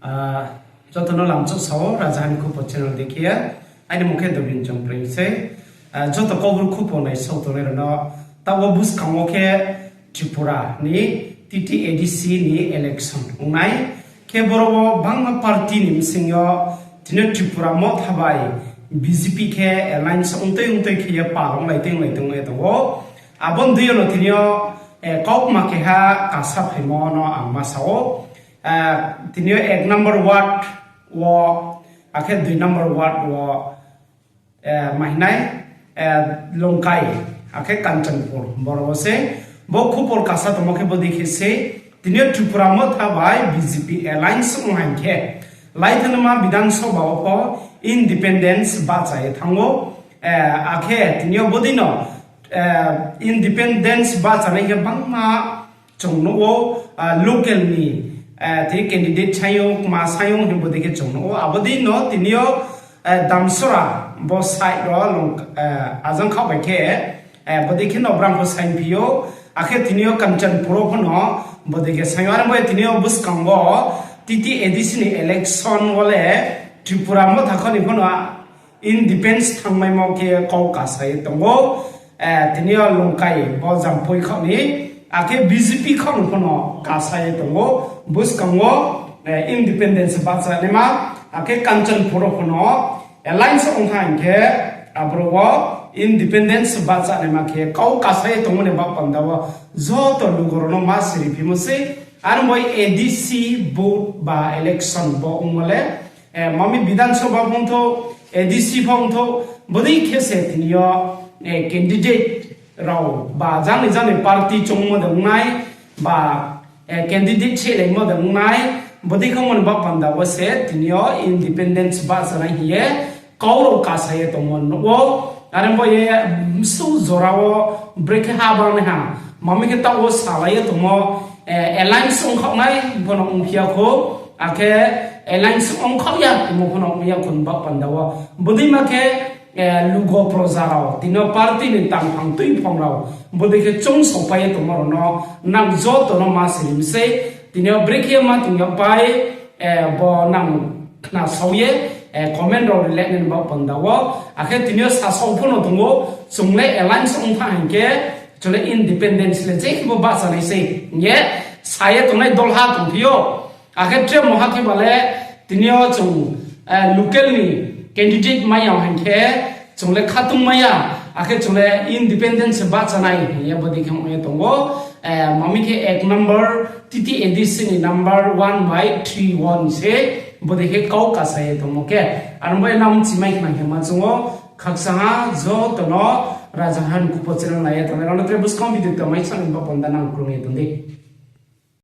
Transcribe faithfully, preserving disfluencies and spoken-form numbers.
Ah, joto no lamchouh sao, Rajaha ni Khupo channel dei khe ye. Aini mung khe Dobin Chongpreng se. Ah, joto Kaubru Khupo naisao tongnai rao no, taoh wo buskang wo khe Tripura ni T T A D C ni election ong nai. Khe boro wo bangma party ni bsing yo, tini yo Tripura Motha bai B J P khe alliance ongtui ongtui khe ye pal onglai tui onglai tong ye tong ou. Abo ni deing yo no tini yo, eh, kaukma keha kasa phaimo no ang ma sa ou. Eh, tini yo ek number ward wo, akhe dui number ward wo, eh, mahinai, eh, Longkai, akhe Kanchanpur, boro wo se, bo khupor kasa tongmo khe bodei khe se, tini yo Tripura Motha bai B J P alliance ong haing khe, laithanma Bidhan Sabha wo pho independence bahcha ye thanng ou, eh, akhe tini yo bodei no, eh, independence bahchanai khe bangma chung nuh ou, ah, local ni, eh, tei candidate saing ou, kma saing ou hing bodei khe chung nuh ou. Abo dei no tini yo, eh, Damsora bo side ro lung, eh, ajang khaoh bai khe, eh, bodei khe no brang pho saingphi ou. Akhe tini yo Kanchanpur wo pho no bodei khe saing ou. Are bo ye tini yo buskang wo T T A D C ni election wo le Tripura Motha kho ni pho no independence thanngmaimo khe kau kasa ye tong ou, eh, tini yo Longkai bo Jampui khaoh ni, akhe B J P khaoh ni pho no kasa ye tong ou, buskang wo, eh, independence bahchanaima, akhe Kanchanpur wo pho no alliance ong thanng khe, aboro wo independence bahchanaima khe kau kasa ye tongmo ni baoh panda wo joto lugo rao no ma siriphimo sei, are bo ye A D C vote ba election bo ongmo le, eh, mami Bidhan Sabha pho ongthou, A D C pho ongthou, bodei khe se tini yo, eh, candidate rao ba jani jani party chungmo de ong nai, ba, eh, candidate selaimo de ong nai, bodei khe ongmo ni baoh panda wo se tini yo independence bahchanai hing ye kau rao kasa ye tongmo nuh ou. Are bo ye, mm, bsu jora wo brekhe ha bangnaiha, mami khe taoh wo salai ye tongmo, eh, alliance ongkhaoh nai pho no ongphi ya khou, akhe alliance ongkhaoh ya tongmo pho no ong ya khou ni baoh panda wo. Bodei ma khe, eh, lugo proja rao, tini yo party ni tangphang tuiphang rao, bodei khe choungsaopai ye tongmo rao no, nang joto no ma sirim sei, tini yo brekhe ma tong ya pai, eh, bo nang khnasao ye, eh, comment rao rilai nai ni baoh panda wo, akhe tini yo sasao pho no tong ou, chung le alliance ong thanng hing khe, chung le independence le je khe bo bahchanai sei hing ye sa ye tongnai dolha tongphi ou. Akhe tre moha khe ba le tini yo chung, eh, local ni candidate mai ya hing khe, chung le khatung mai ya, akhe chung le independence bahchanai hing ye bodei khe ong ye tong ou, eh, mami khe ek number T T A D C ni number one bai three one se, bodei khe kau kasa ye tongmo khe. Are bo ye nang bchi mai khna hingma chung ou, khakchang ha joto no Rajaha ni Khupo channel nai ye tongnai rao no tre buskang video tongmai sa ni baoh panda nang krung ye tong di.